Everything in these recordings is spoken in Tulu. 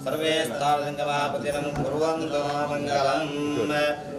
सर्वे स्थानसङ्गमापतिनं कुर्वन्तु मङ्गलं।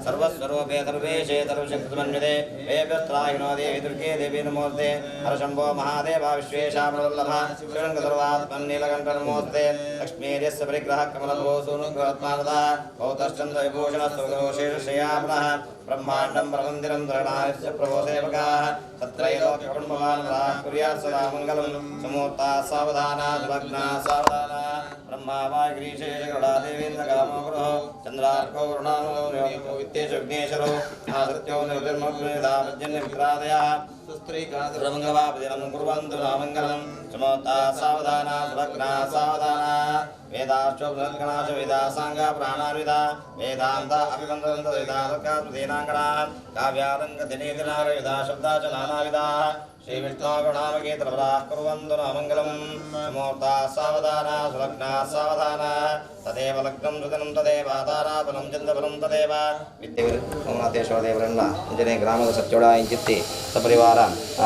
सर्वस्वरूपे सर्वेशे सर्वशक्तिमन्विते वेभ्यस्त्राहिणो देवी दुर्गे देवी नमोस्ते। हरशम्भो महादेवा विश्वेशामवल्लभ शिवरङ्गसर्वात्मन्नीलकण्ठनमोस्ते। लक्ष्मीर्यस्य परिग्रहः कमलभो सूनुग्रहात्मानदा भौतश्चन्द्रविभूषणस्वघोषेषयापनः ब्रह्माण्डं प्रमन्दिरं द्रणास्य प्रभो सेवकाः तत्रैलोक्यकुटुम्बमानवः कुर्यात् सदा मङ्गलं। सुमुहूर्ताः सावधाना सुलग्नाः सावधाना ब्रह्मा वायुग्रीशेषगरुडा देवेन्द्रकामो गुरुः चन्द्रार्को वरुणानो वित्तेश विघ्नेश्वरो आसत्यो निरुतिर्मग्निदापजन्यमित्रादयः सुस्त्रीकान्तमङ्गलवापदिनं कुर्वन्तु नामङ्गलं। सुमुहूर्ताः सावधाना सुलग्नाः सावधाना वेदाश्चोपगणाश वेदासाङ्गा प्राणान्विता वेदान्ता अभिमन्त्रन्त वेदासर्गात्मदीनाङ्गणाः काव्यालङ्कदिनेदिनारविधा शब्दा च नानाविधाः श्रीविष्णोगुणामगीतरपराः कुर्वन्तु नामङ्गलं। सुमुहूर्ताः सावधाना सुलग्नाः सावधाना तदेव लग्नं सुदिनं तदेव ताराबलं चन्द्रबलं तदेव ವಿದ್ಯೆ ಸೋಮನಾಥೇಶ್ವರ ದೇವರನ್ನ ಅಂಜನೆ ಗ್ರಾಮದ ಸತ್ಯೋಡ ಇಂಚಿತ್ತಿ ಸಪರಿವಾರ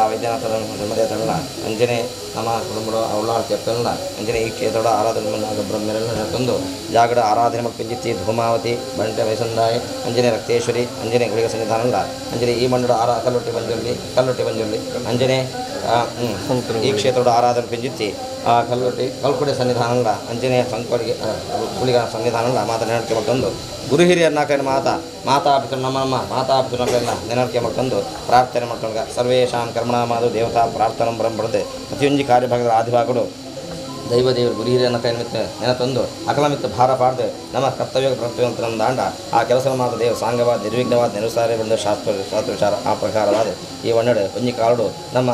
ವೈದ್ಯನಾಥ ಧರ್ಮದೇವತರನ್ನ ಅಂಜನೆ ನಮ್ಮ ಕುಟುಂಬದ ಉಳ್ಳಾಳ್ತಿಯಪ್ಪನ ಅಂಜನೆ ಈ ಕ್ಷೇತ್ರದ ಆರಾಧನೆ ಬ್ರಹ್ಮರನ್ನ ತಂದು ಜಾಗಡ ಆರಾಧನೆ ಮಲ್ಪಿಂಚಿತ್ತಿ ಧೂಮಾವತಿ ಬಂಟೆ ವೈಸಂದಾಯ ಅಂಜನೆ ರಕ್ತೇಶ್ವರಿ ಅಂಜನೆ ಗುಳಿಗ ಸನ್ನಿಧಾನಲ್ಲ ಅಂಜನೆ ಈ ಮಂಡಳ ಆರಾ ಕಲ್ಲೊಟ್ಟಿ ಬಂಜುರ್ಲಿ ಕಲ್ಲೊಟ್ಟಿ ಬಂಜುರ್ಲಿ ಅಂಜನೆ ಈ ಕ್ಷೇತ್ರದ ಆರಾಧನೆ ಪಿಂಜಿತ್ತಿ ಆ ಕಲ್ಲೊಟ್ಟಿ ಕಲ್ಕುಡೆ ಸನ್ನಿಧಾನಲ್ಲ ಅಂಜನೆಯ ಸಂಕೋಡಿಗೆ ಗುಳಿಗ ಸನ್ನಿಧಾನಲ್ಲ ಮಾತ ನೆನಕೆ ಮಲ್ತಂದು ಗುರು ಹಿರಿಯರ್ನಾಕೈನ ಮಾತಾ ಮಾತಾ ಪಿತೃ ನಮ್ಮ ನಮ್ಮ ಮಾತಾ ಪಿತೃನಕೈನ ನೆನಕೆ ಮಲ್ತಂದು ಪ್ರಾರ್ಥನೆ ಮಾಡ್ಕೊಂಡ ಸರ್ವೇಶಾಂ ಕರ್ಮಣಾಮಾದು ದೇವತಾ ಪ್ರಾರ್ಥನೆ ಬರಂಬರದೆ ಪ್ರತಿಯೊಂದು ಕಾರ್ಯಭಾಗದ ಆದಿಭಾಗಗಳು ದೈವ ದೇವರು ಗುರು ಹಿರಿಯನ ಕೈ ಮಿತ್ತ ನೆನತಂದು ಅಕಲ ಮಿತ್ತ ಭಾರ ಪಾಡ್ದು ನಮ್ಮ ಕರ್ತವ್ಯ ಕರ್ತವ್ಯ ಅಂತ ನಮ್ಮ ದಾಂಡ ಆ ಕೆಲಸ ಮಾತ ದೇವ ಸಾಂಗವಾದ ನಿರ್ವಿಘ್ನವಾದ ನೆರಸಾರೆ ಬಂದ ಶಾಸ್ತ್ರ ಶಾಸ್ತ್ರ ವಿಚಾರ ಆ ಪ್ರಕಾರವಾದ ಈ ಒನ್ನಡೆ ಒಂಜಿ ಕಾಲುಡು ನಮ್ಮ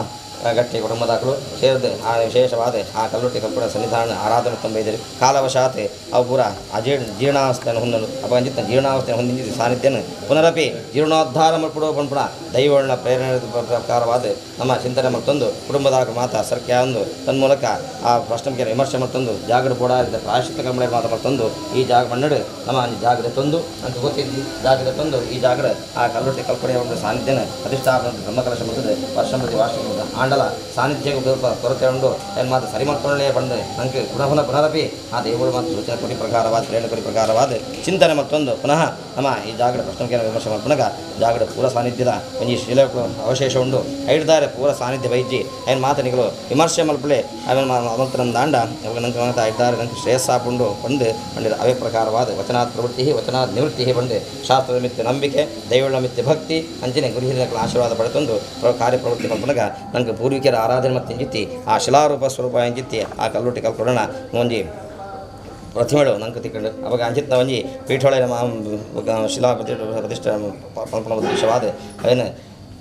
ಗಟ್ಟಿ ಕುಟುಂಬದಾಕಲು ಸೇರಿದು ಆ ವಿಶೇಷವಾದ ಆ ಕಲ್ಲುಟ್ಟಿ ಕಲ್ಪುಡ ಸನ್ನಿಧಾನ ಆರಾಧನೆ ತಂಬೈದರು. ಕಾಲವಶಾತ್ ಅವು ಪೂರ ಅಜೀರ್ಣ ಜೀರ್ಣಾವಸ್ಥೆಯನ್ನು ಹೊಂದಲು ಅಪಂಜಿತ ಜೀರ್ಣಾವಸ್ಥೆಯನ್ನು ಹೊಂದಿದ ಸಾನ್ನಿಧ್ಯನ ಪುನರಪಿ ಜೀರ್ಣೋದ್ಧಾರ ಮಲ್ಪುಡುವ ಪಂಪುಣ ದೈವಗಳ ಪ್ರೇರಣೆ ಪ್ರಕಾರವಾದ ನಮ್ಮ ಚಿಂತನೆ ಮತ್ತೊಂದು ಕುಟುಂಬದಾಗ ಮಾತಾ ಸರ್ಕ್ಯ ಒಂದು ತನ್ಮೂಲಕ ಆ ಪ್ರಶ್ನೆ ವಿಮರ್ಶೆ ಮತ್ತೊಂದು ಜಾಗಡ ಪೋಡ ಪ್ರಾಯಶ್ಚಿತ್ತ ಕರ್ಮಳೆ ಮಾತ ಮತ್ತೊಂದು ಈ ಜಾಗ ಮನ್ನಡು ನಮ್ಮ ಜಾಗದ ತಂದು ಅಂತ ಗೊತ್ತಿದ್ವಿ ಜಾಗದ ತಂದು ಈ ಜಾಗಡ ಆ ಕಲ್ಲುಟ್ಟಿ ಕಲ್ಪನೆಯ ಒಂದು ಸಾನ್ನಿಧ್ಯನ ಪ್ರತಿಷ್ಠಾಪನೆ ಬ್ರಹ್ಮಕಲಶ ಮತ್ತು ವರ್ಷ ವಾರ್ಷಿಕ ಆಂಡಲ ಸಾನ್ನಿಧ್ಯ ಕೊರತೆ ಉಂಡು ಏನು ಮಾತು ಸರಿ ಮಾಡ್ಕೊಳ್ಳೇ ಬಂದು ನಂಗೆ ಪುನಃ ಪುನಃ ಪುನರಪಿ ಆ ದೇವರು ಮಾತು ಸೂಚನೆ ಕೊಡಿ ಪ್ರಕಾರವಾದ ಪ್ರೇರಣೆ ಕೊಡಿ ಪ್ರಕಾರವಾದ ಚಿಂತನೆ ಮತ್ತೊಂದು ಪುನಃ ನಮ್ಮ ಈ ಜಾಗಡ ಪ್ರಶ್ನೆ ವಿಮರ್ಶೆ ಪುನಃ ಜಾಗಡ ಪೂರ ಸಾನ್ನಿಧ್ಯದ ಒಂಜಿ ಶಿಲೆ ಅವಶೇಷ ಉಂಡು ಐಡ್ದಾರೆ ಪೂರ ಸಾನ್ನಿಧ್ಯ ಬೈಜಿ ಏನು ಮಾತನಿಗಳು ವಿಮರ್ಶೆ ಮಲ್ಪಲೆ ಆಮೇಲೆ ಅಮಂತ್ರನ ದಾಂಡ ನಂಗೆ ಮಾತು ಐಡ್ದಾರೆ ನಂಗೆ ಶ್ರೇಯಸ್ಸಾಪುಂಡು ಬಂದು ಪಂಡಿರ ಅವೇ ಪ್ರಕಾರವಾದ ವಚನಾತ್ ಪ್ರವೃತ್ತಿ ವಚನಾತ್ ನಿವೃತ್ತಿ ಬಂದು ಶಾಸ್ತ್ರದ ಮಿತ್ಯ ನಂಬಿಕೆ ದೈವಳ ಮಿತ್ಯ ಭಕ್ತಿ ಅಂಚನೆ ಗುರು ಹಿರಿಯರ ಆಶೀರ್ವಾದ ಪಡೆತಂದು ಕಾರ್ಯಪ್ರವೃತ್ತಿ ಮಲ್ಪನಗ ನಂಗೆ ಪೂರ್ವಿಕರ ಆರಾಧನೆ ಮತ್ತು ಇಂಜಿತ್ತಿ ಆ ಶಿಲಾರೂಪ ಸ್ವರೂಪ ಇಂಜಿತ್ತಿ ಆ ಕಲ್ಲುಟ್ಟಿ ಕಲ್ಕೊಡೋಣ ಒಂಜಿ ಪ್ರತಿಮೆಳು ನಂಗೆ ತಿಕ್ಕೊಂಡು ಅವಾಗ ಅಂಜಿತ್ನ ಒಂಜಿ ಪೀಠೊಳೆ ನಮ್ಮ ಶಿಲಾ ಪ್ರತಿಷ್ಠೆ ಪಲ್ಪನ ಉದ್ದೇಶವಾದ ಏನು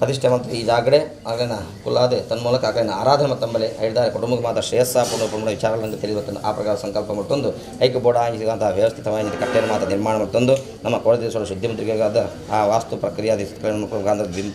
ಪ್ರತಿಷ್ಠೆ ಮತ್ತು ಈ ಜಾಗಡೆ ಆಗಲಿನ ಕುಲ್ಲಾದೆ ತನ್ಮೂಲಕ ಆಗಲಿನ ಆರಾಧನೆ ಮತ್ತಂಬಲೆ ಐದಾರೆ ಕುಟುಂಬಕ್ಕೆ ಮಾತ್ರ ಶ್ರೇಯಸ್ಸ ಪುಣ್ಯ ಪುಣ್ಯ ವಿಚಾರಗಳನ್ನು ತಿಳಿದು ಆ ಪ್ರಕಾರ ಸಂಕಲ್ಪ ಮತ್ತೊಂದು ಐಕ್ಯ ಬೋಡ ಸಿಗುವಂಥ ವ್ಯವಸ್ಥಿತವಾಗಿ ಕಟ್ಟೆಯನ್ನು ಮಾತ್ರ ನಿರ್ಮಾಣ ಮತ್ತೊಂದು ನಮ್ಮ ಕೋಡದೇಶ್ವರ ಶುದ್ಧಿ ಮುದ್ರಿಕೆಗಾದ ಆ ವಾಸ್ತು ಪ್ರಕ್ರಿಯೆ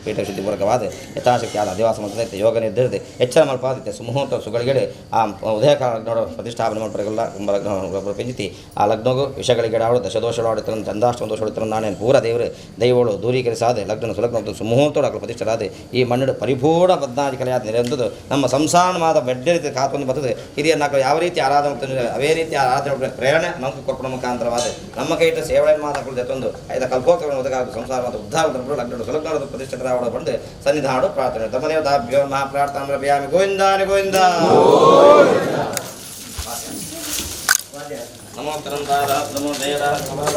ಪೀಠ ಶುದ್ಧಿಪೂರ್ವಕವಾದ ಯಥಾಶಕ್ತಿಯಾದ ಅಧಿವಾಸ ಮತ್ತು ಯೋಗ ನಿರ್ಧರಿಸಿ ಎಚ್ಚರ ಮಲ್ಪಾದಿತ್ತೆ ಸುಮುಹೂರ್ತ ಸುಗಳಿಗೆ ಆ ಉದಯಕಾಲ ಲಗ್ನೋಡ ಪ್ರತಿಷ್ಠಾಪನೆ ಮಾಡ್ಪಡಲ್ಲ ಪಿಂಜಿತಿ ಆ ಲಗ್ನಗೂ ವಿಷಗಳಿಗೆ ಆಡು ದಶದೋಷಗಳು ಆಡುತ್ತ ಚಂದಾಷ್ಟಮ ದೋಷ ಹೊಡುತ್ತ ನಾನೇನು ಪೂರ ದೇವರು ದೈವಗಳು ದೂರೀಕರಿಸಾದೆ ಲಗ್ನ ಸುಲಗ್ನ ಮತ್ತು ಸುಮುಹೂರ್ತೋಡು ಪ್ರತಿಷ್ಠರಾದೆ ಈ ಮಣ್ಣು ಪರಿಪೂರ್ಣ ಪದ್ನಾಜಿ ಕಲೆಯಾದ ನೆರೆಂದದ್ದು ನಮ್ಮ ಸಂಸಾರ ಮಾತ ಬೆಡ್ಡ ರೀತಿ ಕಾತೊಂದು ಬರ್ತದೆ. ಹಿರಿಯರ ಯಾವ ರೀತಿ ಆರಾಧನೆ ಮಾಡ್ತಾರೆ ಅವೇ ರೀತಿ ಆರಾಧನೆ ಪ್ರೇರಣೆ ನಮಗೆ ಕೊಪ್ಪಣ ಮುಖಾಂತರವಾದ ನಮ್ಮ ಕೈಟ ಸೇವಳೆ ಮಾತಾಕೊಳ್ಳದೆ ತಂದು ಐದ ಕಲ್ಪೋಕ್ತಗಳನ್ನು ಒದಗಾದ ಸಂಸಾರ ಮಾತು ಉದ್ಧಾರ ಲಗ್ನ ಸುಲಗ್ನ ಪ್ರತಿಷ್ಠಿತರಾವಡ ಬಂದು ಸನ್ನಿಧಾನ ಪ್ರಾರ್ಥನೆ ಧರ್ಮದೇವತಾಭ್ಯೋ ನಮಃ ಪ್ರಾರ್ಥನಾ ಅಭಿಯಾಮಿ ಗೋವಿಂದಾನಿ ಗೋವಿಂದ ನಮೋ ತರಂತಾರ ನಮೋ ದೇರ ನಮೋ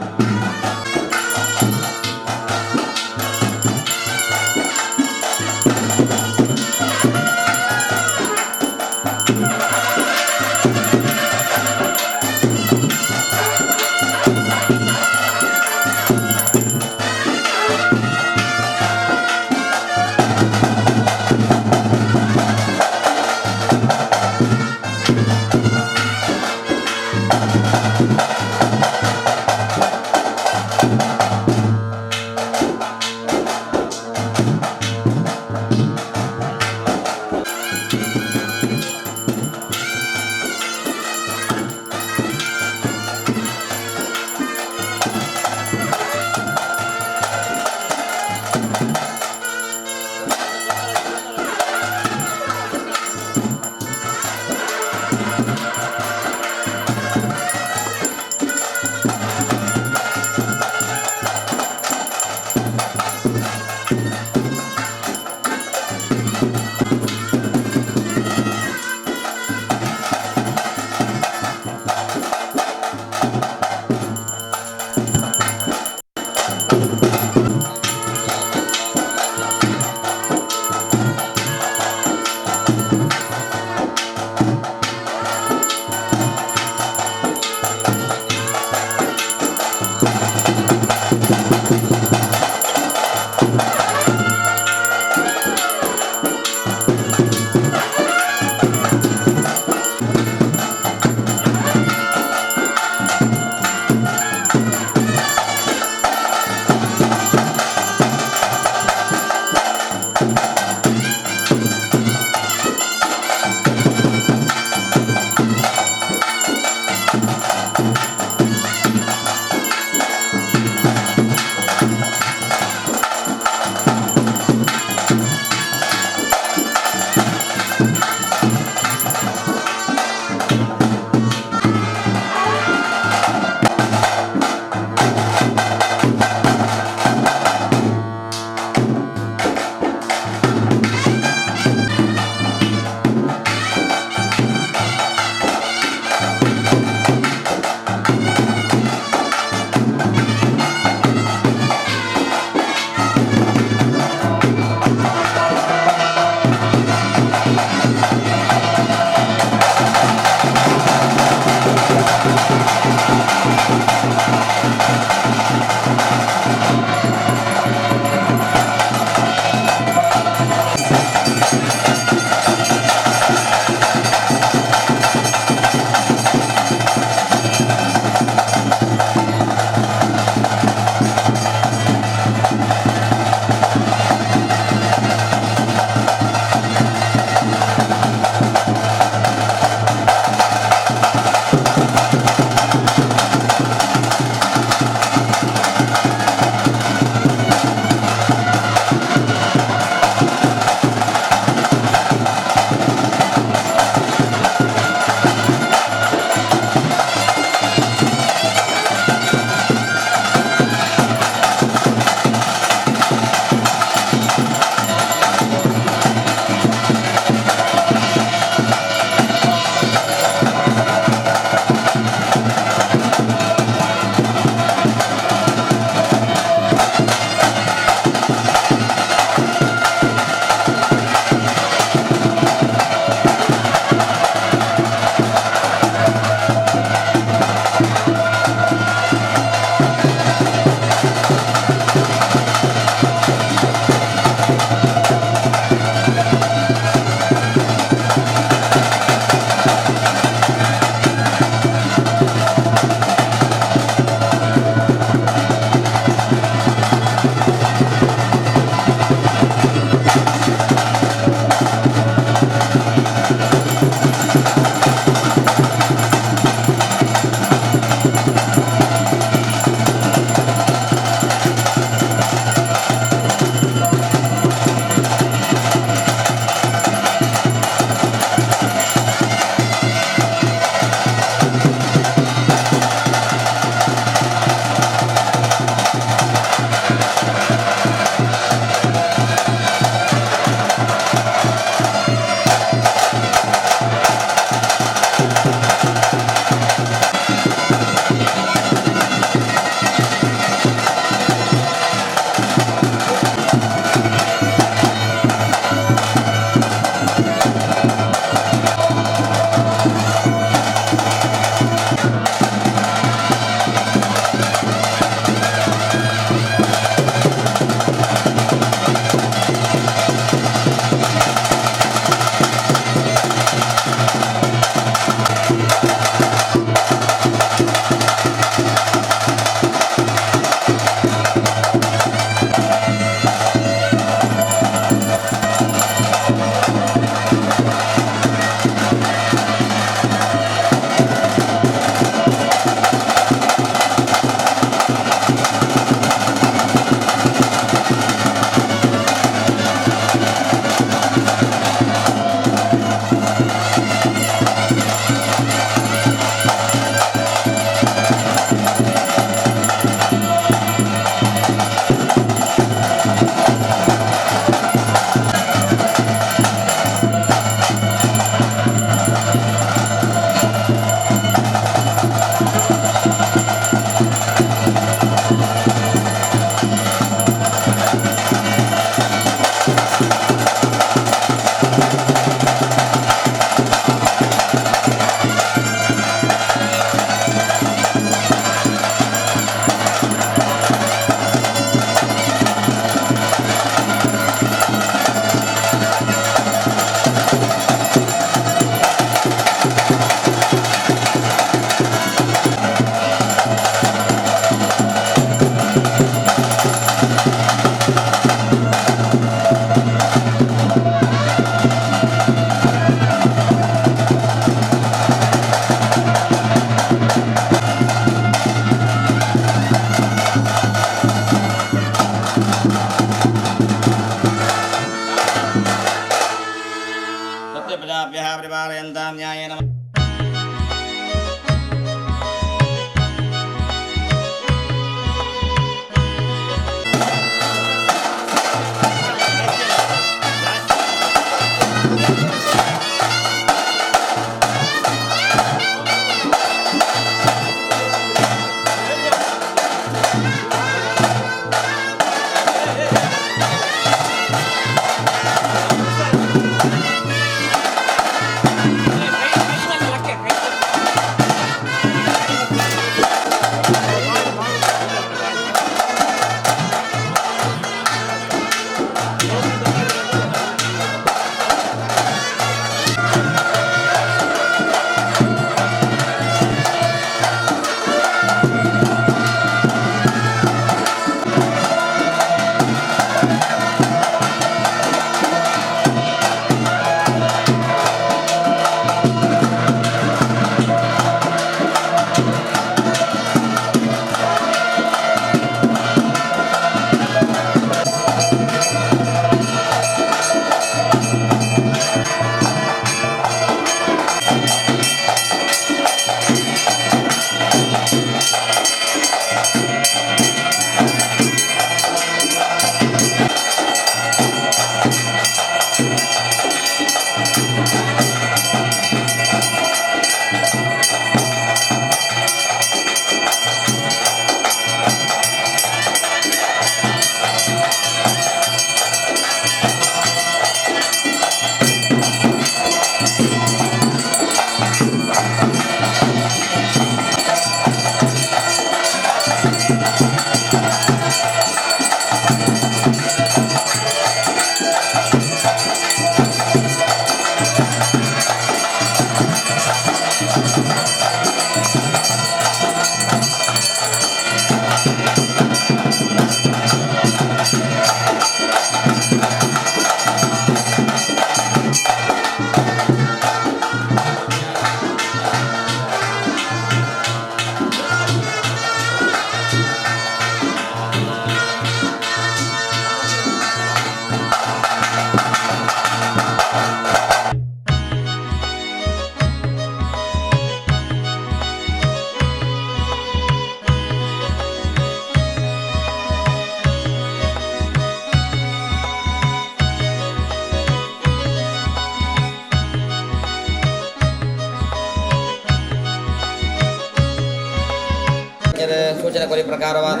ಸೂಚನೆ ಕೊರಿ ಪ್ರಕಾರವಾದ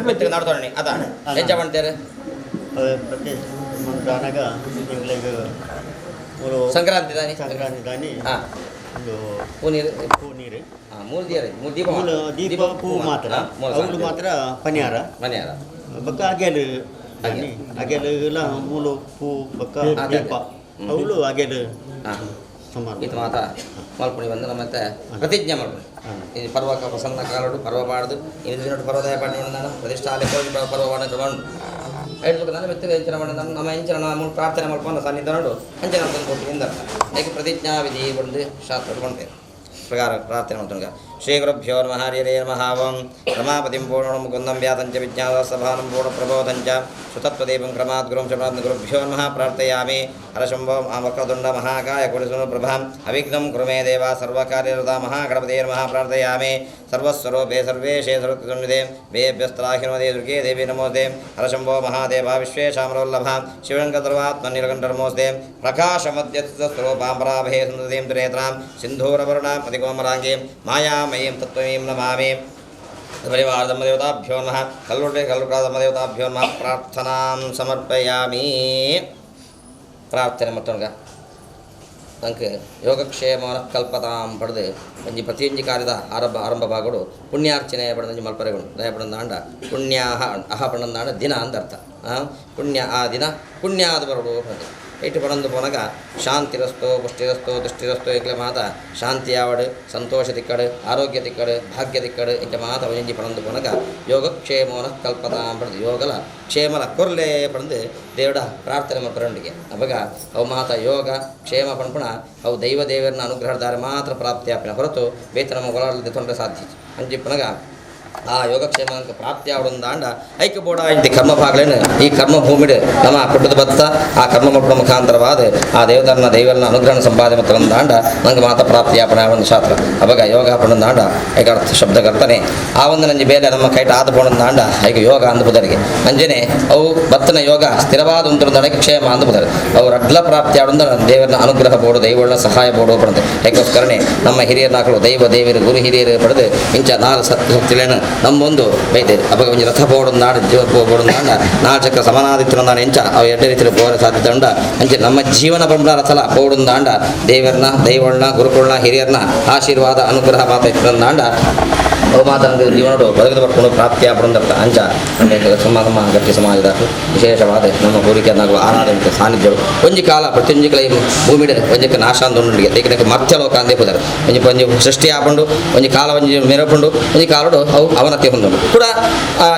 ಮೆತ್ತಗೆ ನಡ್ದೊಣ್ಣಿ ಅದ ಹೆಜ್ಜೆ ಮಾಡ್ತಾರೆ ಸಂಕ್ರಾಂತಿ ದಾನಿ ಸಂಕ್ರಾಂತಿ ದಾನಿ ಒಂದು ಪೂ ನೀರು ಪೂ ನೀರು ಮೂರು ದಿಯರೆ ಮೂರು ದೀಪ ದೀಪ ಪೂ ಮಾತ್ರ ಅವ್ರು ಮಾತ್ರ ಪನಿಯಾರ ಪನಿಯಾರ ಬಕ್ಕ ಅಗೆಲು ಅಗೆಲು ಮೂಲು ಪೂ ಬಕ್ಕ ದೀಪ ಅವಳು ಅಗೆಲು ಸುಮಾರು ಇದು ಮಾತ ಮಲ್ಪುಣಿ ಬಂದು ನಮ್ಮ ಮತ್ತೆ ಪ್ರತಿಜ್ಞೆ ಮಲ್ಪುಣಿ ಈ ಪರ್ವಕ ಪ್ರಸನ್ನ ಕಾಲಡು ಪರ್ವ ಬಾಡ್ದು ಇದು ದಿನ ಪರ್ವದಾಯ ಪಾಂಡೆ ನಾನು ಪ್ರತಿಷ್ಠಾಲೆ ಪರ್ವ ಪಾಡ ಕ್ರಮ ಉಂಟು ಹೇಳ್ಬೇಕು ನಾನು ಮೆತ್ತಗೆ ಎಂಚಿನ ಮಾಡಿ ನಮ್ಮ ಎಂಚಿನ ನಮ್ಮ ಪ್ರಾರ್ಥನೆ ಮಲ್ಪೊಂದು ಸನ್ನಿಧಾನಡು ಅಂಚನ ಕೊಟ್ಟು ಎಂದರ್ಥ ಏಕೆ ಪ್ರತಿಜ್ಞಾ ವಿಧಿ ಬಂದು ಶಾಸ್ತ್ರ ಕೊಂಡೇವೆ ಪ್ರಕಾರ ಪ್ರಾರ್ಥನೆ ಮಾಡ್ತುಂಗ ಶ್ರೀ ಗುರುಭ್ಯೋ ನಮಃ ಹರಿರೇ ನಮಃ ಓಂ ರಮಾಪತಿಂ ಪೂರ್ಣಂ ಮುಕುಂದಂ ವ್ಯಾತಂಚ ವಿಜ್ಞಾನಸಭಾನಂ ಪೂರ್ಣಪ್ರಬೋಧಂಚ ಸುತತ್ವದೀಪಂ ಕ್ರಮಾತ್ ಗುರುಂ ಶರಣಾತ್ ಗುರುಭ್ಯೋ ನಮಃ ಪ್ರಾರ್ಥಯಾಮಿ ಹರಶಂಭೋ ವಕ್ರತುಂಡ ಮಹಾಕಾಯ ಕುರಿಸುನು ಪ್ರಭಾಂ ಅವಿಘ್ನಂ ಕುರು ಮೇ ದೇವ ಸರ್ವಕಾರ್ಯರತ ಮಹಾಗಣಪತೇ ನಮಃ ಪ್ರಾರ್ಥಯಾಮಿ ಸರ್ವಸ್ವರೂಪೇ ಸರ್ವೇಶೇ ಸರ್ವಕೃತುಂಡಿದೆ ಬೇಭ್ಯಸ್ತ್ರಾಹಿನೋದೇ ದುರ್ಗೆ ದೇವಿ ನಮೋಸ್ತೆ ಹರಶಂಭೋ ಮಹಾದೇವ ವಿಶ್ವೇಶಾಮರವಲ್ಲಭ ಶಿವಶಂಕರ್ವಾತ್ಮನಿಲಕಂಠ ನಮೋಸ್ತೆ ಪ್ರಕಾಶಮಧ್ಯಸ್ಥಸ್ವರೂಪಾಂಬರಾಭೇ ಸುಂದರೀಂ ತ್ರಿನೇತ್ರಾಂ ಸಿಂಧೂರವರ್ಣಾಂ ಅತಿಕೋಮರಾಂಗೀಂ ಮಾಯಾಮಯೀಂ ತತ್ವಮೀಂ ನಮಾಮಿ ಪರಿವಾರಧರ್ಮದೇವತಾಭ್ಯೋ ನಮಃ ಕಲ್ಲುಡೆ ಕಲ್ಲುಕಾಧರ್ಮದೇವತಾಭ್ಯೋ ನಮಃ ಪ್ರಾರ್ಥನಾಂ ಸಮರ್ಪಯಾಮಿ. ಪ್ರಾರ್ಥನೆ ಮತ್ತೊಂಗ ಅಂಕ ಯೋಗಕ್ಷೇಮ ಕಲ್ಪತಾಂ ಪಡೆದು ಒಂಜಿ ಪ್ರತಿಯೊಂಜಿ ಕಾರ್ಯದ ಆರಂಭ ಆರಂಭ ಭಾಗಡು ಪುಣ್ಯಾರ್ಚನೆ ಪಡೆದಂಜಿ ಮಲ್ಪರೆಗಳು ದಯ ಪಡಂದಾಂಡ ಪುಣ್ಯಾಹ ಅಹ ಪಡಂದಾಂಡ ದಿನ ಅಂದ ಅರ್ಥ. ಪುಣ್ಯ ಆ ದಿನ ಪುಣ್ಯಾದ ಬರಡು ಪಡೆದು ಇಟ್ಟು ಪಡಂದು ಪೋನಗ ಶಾಂತಿರಸ್ತೋ ಪುಷ್ಟಿರಸ್ತೋ ತುಷ್ಟಿರಸ್ತೋ ಇಕ್ಲೆ ಮಾತ ಶಾಂತಿ ಯಾವಡು ಸಂತೋಷ ತಿಕ್ಕಡು ಆರೋಗ್ಯ ತಿಕ್ಕಡು ಭಾಗ್ಯ ತಿಕ್ಕಡು ಇಂಚ ಮಾತ ಒಂಜಿ ಪಡಂದು ಪೋನಗ ಯೋಗಕ್ಷೇಮೋನ ಕಲ್ಪತಾಂ ಪಡೆದು ಯೋಗಲ ಕ್ಷೇಮಲ ಕೊರ್ಲೆ ಪಡೆದು ದೇವಡ ಪ್ರಾರ್ಥನೆ ಮಲ್ಪರಂಡಿಗೆ ಅವಾಗ ಅವು ಮಾತ ಯೋಗ ಕ್ಷೇಮ ಪಣ್ಪಣ ಅವು ದೈವ ದೇವರನ್ನ ಅನುಗ್ರಹದಾರ ಮಾತ್ರ ಪ್ರಾಪ್ತಿ ಆಪಿನ ಹೊರತು ಬೇತ ನಮ್ಮ ಗೊಳಲ್ಲಿ ತೊಂದರೆ ಸಾಧ್ಯ ಅಂಚಿಪ್ಪನಗ ಆ ಯೋಗಕ್ಷೇಮ ಪ್ರಾಪ್ತಿ ಆವಡೊಂದಾಂಡ ಐಕ್ಯ ಬೋಡ ಇಂತಿ ಕರ್ಮ ಭಾಗಲೇನು ಈ ಕರ್ಮ ಭೂಮಿಡು ನಮ್ಮ ಪುಟ್ಟದ ಬತ್ತ ಆ ಕರ್ಮ ಮಕ್ಕಳ ಮುಖಾಂತರವಾದ ಆ ದೇವತರನ ದೈವನ ಅನುಗ್ರಹ ಸಂಪಾದನೆ ಮತ್ತು ನಂಗೆ ಮಾತ ಪ್ರಾಪ್ತಿಯಾಪಣ ಒಂದು ಶಾಸ್ತ್ರ. ಅವಾಗ ಯೋಗ ಪಣಂದಾಂಡ ಐಕ ಅರ್ಥ ಶಬ್ದಕರ್ತನೆ ಆ ಒಂದು ನಂಜಿ ಬೇಲೆ ನಮ್ಮ ಕೈಟ ಆದ ಪಣಂದಾಂಡ ಐಕ ಯೋಗ ಅಂದ ಅಂಜನೆ ಅವು ಬತ್ತನ ಯೋಗ ಸ್ಥಿರವಾದ ಉಂಟು ಕ್ಷೇಮ ಅಂದ ಬುದರೆ ಅವು ರಡ್ಲ ಪ್ರಾಪ್ತಿ ಆಡೊಂದ ದೇವರನ್ನ ಅನುಗ್ರಹ ಬೋಡು ದೈವಳ ಸಹಾಯ ಬೋಡು ಪಡೆದು ಐಕೋಸ್ಕರನೇ ನಮ್ಮ ಹಿರಿಯರ್ನಾಕಳು ದೈವ ದೇವರು ಗುರು ಹಿರಿಯರು ಪಡೆದು ಇಂಚ ನಾಲ್ ಸತ್ಯಲೇನು ನಮ್ಮೊಂದು ಬೈತೆ ಅವಾಗ ಒಂಜಿ ರಥ ಬೋಡೊಂದು ನಾಡು ಜೀವ ಬೋಡೊಂದು ನಾಡ ನಾಲ್ ಚಕ್ರ ಸಮನಾದಿತ್ತಿನ ಎಂಚ ಅವು ಎರಡೇ ರೀತಿಯಲ್ಲಿ ಬೋರ ಸಾಧ್ಯತೆ ಉಂಡ ಅಂಚೆ ನಮ್ಮ ಜೀವನ ಪರಂಪರ ರಥಲ ಬೋಡೊಂದಾಂಡ ದೇವರನ್ನ ದೈವಳ್ನ ಗುರುಕುಳ್ನ ಹಿರಿಯರ್ನ ಆಶೀರ್ವಾದ ಅನುಗ್ರಹ ಮಾತ ಇತ್ತಿನಂದಾಂಡ ಅವು ಮಾತ ಜೀವನಡು ಬದುಕದ ಬರ್ಕೊಂಡು ಪ್ರಾಪ್ತಿ ಆಪಡೊಂದರ್ಥ ಅಂಚ ನಮ್ಮ ನಮ್ಮ ಗಟ್ಟಿ ಸಮಾಜದ ವಿಶೇಷವಾದ ನಮ್ಮ ಪೂರಿಕೆ ಆರಾಧನೆ ಸಾನ್ನಿಧ್ಯಗಳು ಒಂಜಿ ಕಾಲ ಪ್ರತಿಯೊಂಜಿ ಕಲೆ ಭೂಮಿಡೆ ಒಂಜಕ್ಕೆ ನಾಶ ಅಂದುಂಡಿಗೆ ಏಕೆಂದರೆ ಮರ್ತ್ಯಲೋಕ ಅಂದೇ ಪುದರ್ ಒಂಜಿ ಒಂಜಿ ಸೃಷ್ಟಿ ಆಪಂಡು ಒಂಜಿ ಕಾಲ ಒಂಜಿ ಮೆರಪುಂಡು ಒಂಜಿ ಕಾಲಡು ಅವು ಅವನತಿ ಹೊಂದುಂಡು ಕೂಡ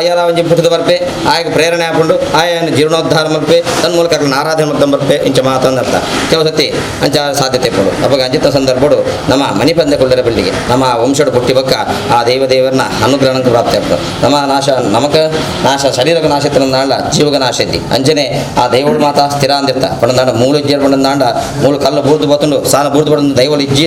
ಯಾರ ಒಂಜಿ ಪುಟ್ಟದ ಬರ್ಪೆ ಆಯಕ ಪ್ರೇರಣೆ ಆಪುಂಡು ಆಯನ ಜೀರ್ಣೋದ್ಧಾರ ಮಲ್ಪೆ ತನ್ಮೂಲಕ ಆರಾಧನೆ ಮಲ್ತ ಬರ್ಪೆ ಇಂಚ ಮಾತಂದರ್ಥ ಕೆಲವು ಸತಿ ಅಂಚ ಸಾಧ್ಯತೆ ಪಡು ಅವಾಗ ಅಂಜಿತ ಸಂದರ್ಭಡು ನಮ್ಮ ಮನಿಪಂದೆ ಕುಳ್ಳರ ಬಳ್ಳಿಗೆ ನಮ್ಮ ವಂಶಡು ಪುಟ್ಟಿ ಬಕ್ಕ ಆ ದೈವ ದೈವ ದೇವರನ್ನ ಅನುಗ್ರಹಕ್ಕೆ ಪ್ರಾಪ್ತಿ ಆಗ್ತದೆ. ನಮ್ಮ ನಾಶ ನಮಕ ನಾಶ ಶರೀರಕ್ಕೆ ನಾಶ ಇತ್ತಂದಾಂಡ ಜೀವಗ ನಾಶ ಐತಿ. ಅಂಚನೆ ಆ ದೈವಳು ಮಾತ ಸ್ಥಿರ ಅಂದಿರ್ತ ಪಂಡಂದಾಂಡ ಮೂಳು ಇಜ್ಜಿ ಪಂಡಂದಾಂಡ ಮೂಳು ಕಲ್ಲು ಬೂರ್ದು ಬತ್ತುಂಡು ಸಾನ ಬೂರ್ದು ಬಡಂದು ದೈವಳು ಇಜ್ಜಿ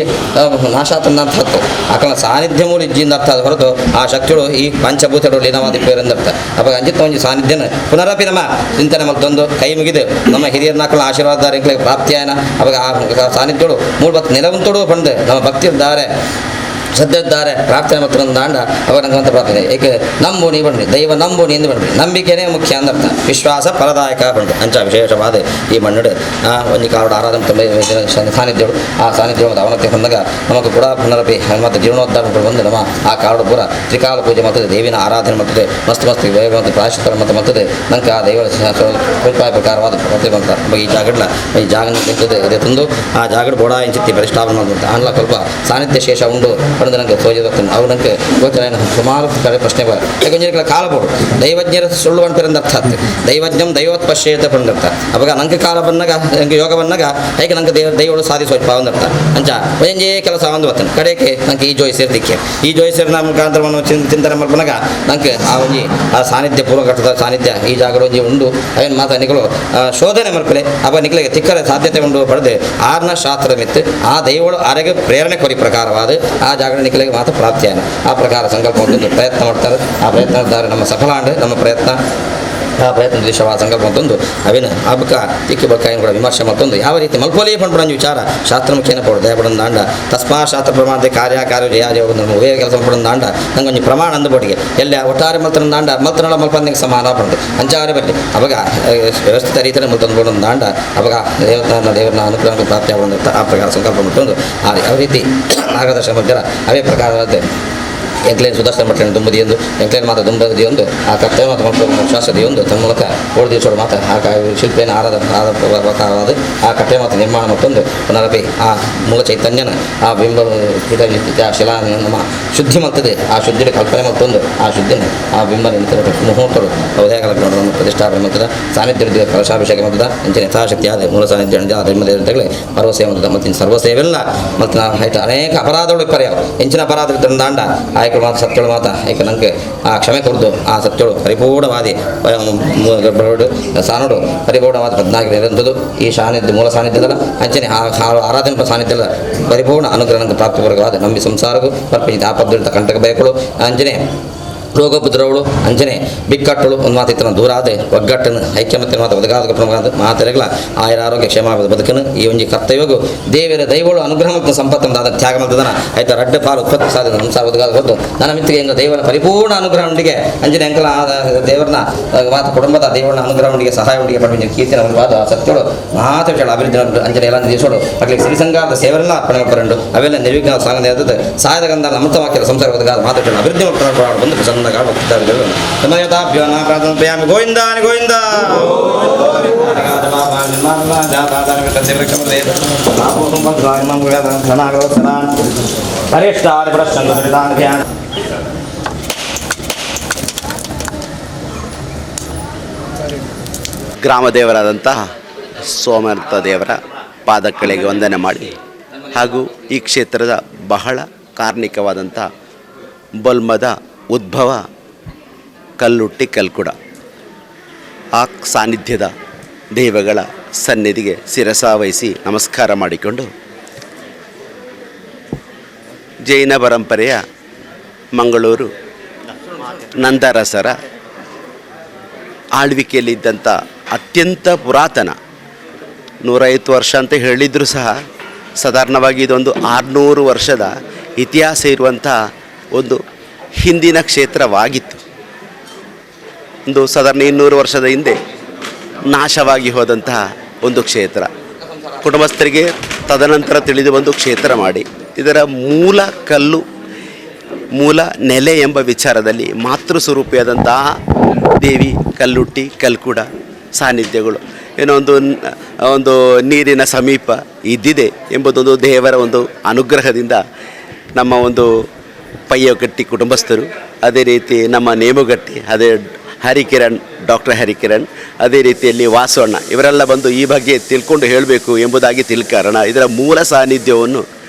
ನಾಶ ಆತಂದ ಅಂತ ಹತ್ತು ಆಕಳ ಸಾನ್ನಿಧ್ಯ ಮೂಲ ಇಜ್ಜಿಂದ ಅರ್ಥ ಅದು ಹೊರತು ಆ ಶಕ್ತಿಗಳು ಈ ಪಂಚಭೂತಗಳು ಲೀನವಾದ ಎಂದರ್ಥ. ಅವಾಗ ಅಂಜಿತ್ ಒಂಜಿ ಸಾನ್ನಿಧ್ಯನ ಪುನರಪಿ ನಮ್ಮ ಚಿಂತನೆ ಮತ್ತೊಂದು ಕೈ ಮುಗಿದು ನಮ್ಮ ಹಿರಿಯರ್ನಾಕಳ ಆಶೀರ್ವಾದ ಪ್ರಾಪ್ತಿಯಾಯನ. ಅವಾಗ ಆ ಸಾನ್ನಿಧ್ಯಗಳು ಮೂಳು ಬತ್ತು ನೆಲವಂತೋಡು ಪಂಡು ನಮ್ಮ ಭಕ್ತಿ ಇದ್ದಾರೆ ಶ್ರದ್ಧೆದ್ದಾರೆ ಪ್ರಾರ್ಥನೆ ಮತ್ತು ದಾಂಡ ಅವಾಗ ನಂಗೆ ಪ್ರಾರ್ಥನೆ. ಏಕೆ ನಂಬು ನೀ ಬನ್ನಿ ದೈವ ನಂಬು ನೀ ಬನ್ನಿ ನಂಬಿಕೆನೇ ಮುಖ್ಯ ಅಂದರ್ಥ ವಿಶ್ವಾಸ ಫಲದಾಯಕ ಬಂಡು ಅಂಚ ವಿಶೇಷವಾದ ಈ ಮಣ್ಣು ಒಂಜಿ ಕಾರಣ ಆರಾಧನೆ ಸಾನ್ನಿಧ್ಯಗಳು ಆ ಸಾನ್ನಿಧ್ಯ ಮತ್ತು ಅವನತಿ ಹೊಂದಾಗ ನಮಗೆ ಕೂಡ ಪುನರಪಿ ಮತ್ತು ಜೀರ್ಣೋದ್ಧಾರ ಬಂದು ನಮ್ಮ ಆ ಕಾರಣ ಪೂರ ತ್ರಿಕಾಲ ಪೂಜೆ ಮತ್ತು ದೇವಿನ ಆರಾಧನೆ ಮಾಡ್ತದೆ ಮಸ್ತ್ ಮಸ್ತ್ ಮತ್ತು ಪ್ರಾಶಸ್ತ್ಯ ಮತ್ತು ಮತ್ತದೆ ನಂಗೆ ಆ ದೈವ ಕೃಪಾ ಪ್ರಕಾರವಾದ ಪ್ರತಿ ಈ ಜಾಗಡ್ಲ ಈ ಜಾಗ ಇದೆ ತಂದು ಆ ಜಾಗಡ ಬೋಡ ಇಂಚಿತ್ತಿ ಪ್ರತಿಷ್ಠಾಪನೆ ಮಾಡ್ತಂತ ಅನ್ಲ ಸ್ವಲ್ಪ ಸಾನ್ನಿಧ್ಯ ಶೇಷ ಉಂಡು ಪಡೆದು ನನಗೆ ತೋಜಿ ಬರ್ತಾನೆ. ಅವು ನನಗೆ ಗೋಚರ ಸುಮಾರು ಕಡೆ ಪ್ರಶ್ನೆ ಬರ ಯಾಕಂದ್ರೆ ಕಾಲ ಬೋಡು ದೈವಜ್ಞರ ಸುಳ್ಳು ಅಂತಾರೆ ಅರ್ಥ ಆಗ್ತದೆ. ದೈವಜ್ಞಂ ದೈವತ್ ಪಶ್ಯೇತ ಪಂಡರ್ಥ. ಅವಾಗ ನಂಗೆ ಕಾಲ ಬಂದಾಗ ನಂಗೆ ಯೋಗ ಬಂದಾಗ ಹೇಗೆ ನಂಗೆ ದೈವಳು ಸಾಧಿಸೋಚ್ ಅಂದರ್ಥ. ಅಂಚ ಒಂಜೇ ಕೆಲಸ ಒಂದು ಬರ್ತಾನೆ ಕಡೆಗೆ ನಂಗೆ ಈ ಜೋಯಿಸಿರ್ದಿಕ್ಕೆ ಈ ಜೋಯಿಸಿರ್ ಮುಖಾಂತರವನ್ನು ಚಿಂತನೆ ಮಲ್ಪನಾಗ ನಂಗೆ ಆ ಒಂಜಿ ಆ ಸಾನ್ನಿಧ್ಯ ಪೂರ್ವಘಟ್ಟದ ಸಾನ್ನಿಧ್ಯ ಈ ಜಾಗದ ಒಂಜಿ ಉಂಡು ಅವೇನು ಮಾತಾ ನಿಗಳು ಶೋಧನೆ ಮಲ್ಪಲೆ ಅವ ನಿಗಳಿಗೆ ತಿಕ್ಕರೆ ಸಾಧ್ಯತೆ ಉಂಡು ಪಡೆದು ಆರ್ನ ಶಾಸ್ತ್ರ ಮಿತ್ತು ಆ ದೈವಳು ಅರೆಗೆ ಪ್ರೇರಣೆ ಕೊರಿ ಪ್ರಕಾರವಾದ ಆ ಜಾಗದ ನಿಖಲಿಗೆ ಮಾತ್ರ ಪ್ರಾಪ್ತಿಯಾನ ಆ ಪ್ರಕಾರ ಸಂಕಲ್ಪ ಒಂದು ಪ್ರಯತ್ನ ಮಾಡ್ತಾರೆ. ಆ ಪ್ರಯತ್ನ ನಮ್ಮ ಸಫಲ ಅಂಡ್ ನಮ್ಮ ಪ್ರಯತ್ನ ಆ ಪ್ರಯತ್ನ ದಿಶವಾದ ಸಂಕಲ್ಪ ಮತ್ತೊಂದು ಅವಿನ ಅಬಕ ತಿಕ್ಕಿ ಬಕ್ಕಾಯನ್ನು ಕೂಡ ವಿಮರ್ಶೆ ಮತ್ತೊಂದು ಯಾವ ರೀತಿ ಮಲ್ಪೋಲಿ ಪಂಡ್ಪುರಂಜಿ ವಿಚಾರ ಶಾಸ್ತ್ರ ಮುಖ್ಯನ ಪೋಡು ದಯಪಡನ್ ದಾಂಡ ತಸ್ಮಾ ಶಾಸ್ತ್ರ ಪ್ರಮಾಣದ ಕಾರ್ಯ ಕಾರ್ಯ ಜಯ ಜಯ ನಮ್ಮ ಉಭಯ ಕೆಲಸ ಪಡನ್ ದಾಂಡ ನಂಗೊಂಜಿ ಪ್ರಮಾಣ ಅಂದ ಬೋಟಿಗೆ ಎಲ್ಲ ಒಟ್ಟಾರೆ ಮಲ್ತನ ದಾಂಡ ಮಲ್ತನಳ ಮಲ್ಪಂದಿಗೆ ಸಮಾನ ಪಂಡು ಅಂಚಾರೆ ಬರಲಿ ಅವಾಗ ವ್ಯವಸ್ಥಿತ ರೀತಿಯಲ್ಲಿ ಮಲ್ತನ ಬೋಡನ್ ದಾಂಡ ಅವಾಗ ದೇವತಾನ ದೇವರನ್ನ ಅನುಗ್ರಹ ಪ್ರಾಪ್ತಿ ಆಗೋಣ ಆ ಪ್ರಕಾರ ಸಂಕಲ್ಪ ಮತ್ತೊಂದು ಆ ರೀತಿ ಮಾರ್ಗದರ್ಶನ ಮಾಡ್ತಾರೆ. ಅವೇ ಪ್ರಕಾರವಾದ ಎಂಕ್ಲೇನ್ ಸುದರ್ಶನ ಮಟ್ಟನ ದುಂಬದಿಯೊಂದು ಎಂಕ್ಲೇನ್ ಮಾತ ದುಂಬದಿಯೊಂದು ಆ ಕರ್ತವ್ಯ ಮಾತು ಶಾಸ್ತ್ರದಿಯೊಂದು ತನ್ನ ಮೂಲಕ ಓಡಿ ದಿವಸೋಡು ಮಾತ ಆ ಶಿಲ್ಪೇನ ಆರಾಧ ಆದ ಆ ಕಟ್ಟೆ ಮಾತು ನಿರ್ಮಾಣ ಮತ್ತೊಂದು ಪುನರಪಿ ಆ ಮೂಲ ಚೈತನ್ಯನ ಆ ಬಿಂಬ ಆ ಶಿಲಾ ನಮ್ಮ ಶುದ್ಧಿ ಮಲ್ತದೆ ಆ ಶುದ್ಧಿ ಕಲ್ಪನೆ ಮತ್ತೊಂದು ಆ ಶುದ್ಧಿನ ಆ ಬಿಂಬ ಮುಹೂರ್ತರು ಉದಯಕಾಲ ಪ್ರತಿಷ್ಠಾಪನೆ ಮತ್ತದ ಸಾನ್ನಿಧ್ಯ ಕಲಶಾಭಿಷೇಕ ಮತ್ತದ ಅಂಚಿನ ಯಥಾಶಕ್ತಿ ಆದ ಮೂಲ ಸಾನ್ನಿಧ್ಯ ಧರ್ಮದೇವತೆಗಳೇ ಪರ್ವಸೇವೆ ಮತ್ತದ ಮತ್ತು ಸರ್ವಸೇವೆಲ್ಲ ಮತ್ತು ಆಯ್ತು ಅನೇಕ ಅಪರಾಧಗಳು ಪರ್ಯಾವ ಹೆಂಚಿನ ಅಪರಾಧ ದಾಂಡ ಆಯ್ಕೆ ಮಾತು ಸತ್ಯಳು ಮಾತ ಏಕೆ ನಂಗೆ ಆ ಕ್ಷಮೆ ಕೊಡ್ದು ಆ ಸತ್ಯಳು ಪರಿಪೂರ್ಣವಾದಿ ಸಾನೋಡು ಪರಿಪೂರ್ಣವಾದ ಪದ್ನಾಗಿ ನಿರಂತದ್ದು ಈ ಸಾನ್ನಿಧ್ಯ ಮೂಲ ಸಾನ್ನಿಧ್ಯದಲ್ಲ ಅಂಚನೆ ಆ ಆರಾಧನೆ ಸಾನ್ನಿಧ್ಯದ ಪರಿಪೂರ್ಣ ಅನುಗ್ರಹ ಪ್ರಾಪ್ತಿವರ್ಗವಾದ ನಂಬಿ ಸಂಸಾರಗೂ ಪರ್ಪಿತ ಆಪದ್ದುಳಿತ ಕಂಟಕ ಬಯಕಳು ಅಂಜನೆ ರೋಗೋಪದ್ರವಳು ಅಂಜನೆ ಬಿಕ್ಕಟ್ಟಳು ಒಂದು ಮಾತಿತ್ತನ ದೂರಾದೆ ಒಗ್ಗಟ್ಟನ್ನು ಐಕ್ಯಮತ್ಯ ಮಾತು ಒದಗಾದ ಪ್ರಮಾದ ಮಾತೆರೆಗಳ ಆಯುರ ಆರೋಗ್ಯ ಕ್ಷೇಮ ಬದುಕನು ಈ ಒಂಜಿ ಕರ್ತವ್ಯಗೂ ದೇವರ ದೈವಳು ಅನುಗ್ರಹ ಮತ್ತು ಸಂಪತ್ತನ್ನು ದಾದ ತ್ಯಾಗ ಮಾಡ್ತದನ ಆಯ್ತಾ ರಡ್ಡ ಪಾಲು ಉತ್ಪತ್ತಿ ಸಾಧನ ಸಂಸಾರ ಒದಗಾದ ಹೊತ್ತು ನನ್ನ ಮಿತ್ತಿಗೆ ಹೆಂಗ ದೈವನ ಪರಿಪೂರ್ಣ ಅನುಗ್ರಹ ಉಂಡಿಗೆ ಅಂಜನೆ ಅಂಕಲ ದೇವರನ್ನ ಮಾತು ಕುಟುಂಬದ ದೇವರನ್ನ ಅನುಗ್ರಹ ಉಂಡಿಗೆ ಸಹಾಯ ಉಂಡಿಗೆ ಪಡೆದ ಕೀರ್ತಿನ ವಾದ ಸತ್ಯಳು ಮಾತು ವಿಷಯ ಅಭಿವೃದ್ಧಿ ಅಂಜನೆ ಎಲ್ಲ ದಿವಸೋಡು ಅಟ್ಲಿ ಶ್ರೀಸಂಗಾರದ ಸೇವರೆಲ್ಲ ಅರ್ಪಣೆ ಮಾಡ್ಕೊಂಡು ಅವೆಲ್ಲ ನಿರ್ವಿಘ್ನ ಸಾಗದ ಸಹಾಯದ ಗಂಧ ಅಮೃತ ವಾಕ್ಯದ ಸಂಸಾರ ಒದಗಾದ ಮಾತು ವಿಷಯ ಅಭಿವೃದ್ಧಿ ಬಂದು ಪ್ರಸನ್ನ ಗೋವಿಂದ ಗೋವಿಂದ ಗ್ರಾಮ ದೇವರಾದಂತಹ ಸೋಮನಾಥ ದೇವರ ಪಾದಗಳಿಗೆ ವಂದನೆ ಮಾಡಿ ಹಾಗೂ ಈ ಕ್ಷೇತ್ರದ ಬಹಳ ಕಾರ್ಣಿಕವಾದಂಥ ಬಲ್ಮದ ಉದ್ಭವ ಕಲ್ಲುಟ್ಟಿ ಕಲ್ಕುಡ ಆ ಸಾನ್ನಿಧ್ಯದ ದೈವಗಳ ಸನ್ನಿಧಿಗೆ ಶಿರಸಾವಹಿಸಿ ನಮಸ್ಕಾರ ಮಾಡಿಕೊಂಡು ಜೈನ ಪರಂಪರೆಯ ಮಂಗಳೂರು ನಂದರಸರ ಆಳ್ವಿಕೆಯಲ್ಲಿದ್ದಂಥ ಅತ್ಯಂತ ಪುರಾತನ 150 ವರ್ಷ ಅಂತ ಹೇಳಿದರೂ ಸಹ ಸಾಧಾರಣವಾಗಿ ಇದೊಂದು 600 ವರ್ಷದ ಇತಿಹಾಸ ಇರುವಂಥ ಒಂದು ಹಿಂದಿನ ಕ್ಷೇತ್ರವಾಗಿತ್ತು. ಒಂದು ಸಾಧಾರಣ 200 ವರ್ಷದ ಹಿಂದೆ ನಾಶವಾಗಿ ಹೋದಂತಹ ಒಂದು ಕ್ಷೇತ್ರ. ಕುಟುಂಬಸ್ಥರಿಗೆ ತದನಂತರ ತಿಳಿದು ಬಂದು ಕ್ಷೇತ್ರ ಮಾಡಿ ಇದರ ಮೂಲ ಕಲ್ಲು ಮೂಲ ನೆಲೆ ಎಂಬ ವಿಚಾರದಲ್ಲಿ ಮಾತೃ ಸ್ವರೂಪಿಯಾದಂತಹ ದೇವಿ ಕಲ್ಲುಟ್ಟಿ ಕಲ್ಕುಡ ಸಾನ್ನಿಧ್ಯಗಳು ಏನೋ ಒಂದು ಒಂದು ನೀರಿನ ಸಮೀಪ ಇದ್ದಿದೆ ಎಂಬುದೊಂದು ದೇವರ ಒಂದು ಅನುಗ್ರಹದಿಂದ ನಮ್ಮ ಒಂದು ಪಯ್ಯಗಟ್ಟಿ ಕುಟುಂಬಸ್ಥರು, ಅದೇ ರೀತಿ ನಮ್ಮ ನೇಮುಗಟ್ಟಿ, ಅದೇ ಹರಿಕಿರಣ್, ಡಾಕ್ಟರ್ ಹರಿಕಿರಣ್, ಅದೇ ರೀತಿಯಲ್ಲಿ ವಾಸವಣ್ಣ ಇವರೆಲ್ಲ ಬಂದು ಈ ಬಗ್ಗೆ ತಿಳ್ಕೊಂಡು ಹೇಳಬೇಕು ಎಂಬುದಾಗಿ ತಿಳ್ಕಾರಣ ಇದರ ಮೂಲ ಸಾನ್ನಿಧ್ಯವನ್ನು